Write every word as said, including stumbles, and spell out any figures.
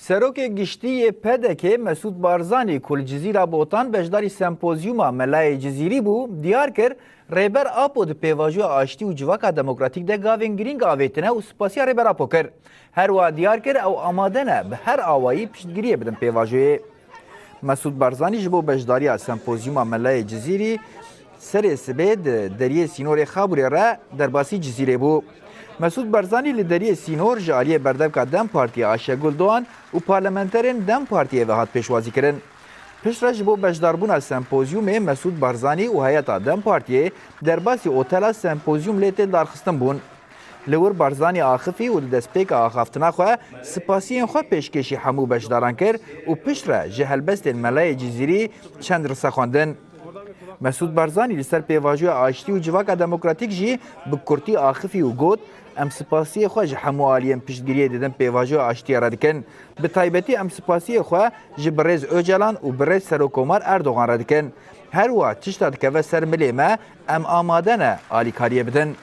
Serokê Giştî yê P D K Mesûd Barzanî ku li Cizîra Botan beşdarî sempozyûma Melayê Cizîrî bû, diyar kir, Rêber Apo di pêvajoya aştî û civaka demokratîk de gavên girîng avêtine û spasiya Rêber Apo kir. Her wiha diyar kir ew amade ne bi her awayî piştgiriyê bidin pêvajoyê. Mesûd Barzanî ji bo beşdariya sempozyûma Melayê Cizîrî serê sibê di deriyê sînorê Xabûrê re derbasî Cizîrê bû. Mesûd Barzanî li deriyê sînor ji aliyê berdevka DEM Partiyê Ayşegul Doğan û parlamenterên DEM Partiyê ve hat pêşwazîkirin. Piştre ji bo beşdarbûna sempozyûmê Mesûd Barzanî û heyeta DEM Partiyê derbasî otela sempozyûm lê tê darxistin bûn. Li wir Barzanî axifî û di destpêka axaftina xwe spasiyên xwe pêşkêşî hemû beşdaran kir û piştre ji helbestên Melayê Cizîrî çend rise xwendin. Mesûd Barzanî li ser pêvajoya aştî û civaka demokratîk jî bi kurtî axifî û got, Em spasiyê xwe ji hemû aliyên piştgiriyê didin pêvajoya aştiyê re dikin. Bi taybetî em spasiyê xwe ji birêz Ocalan û birêz Serokkomar Erdogan re dikin. Her wiha tişta dikeve ser milê me, em amade ne alîkariyê bidin.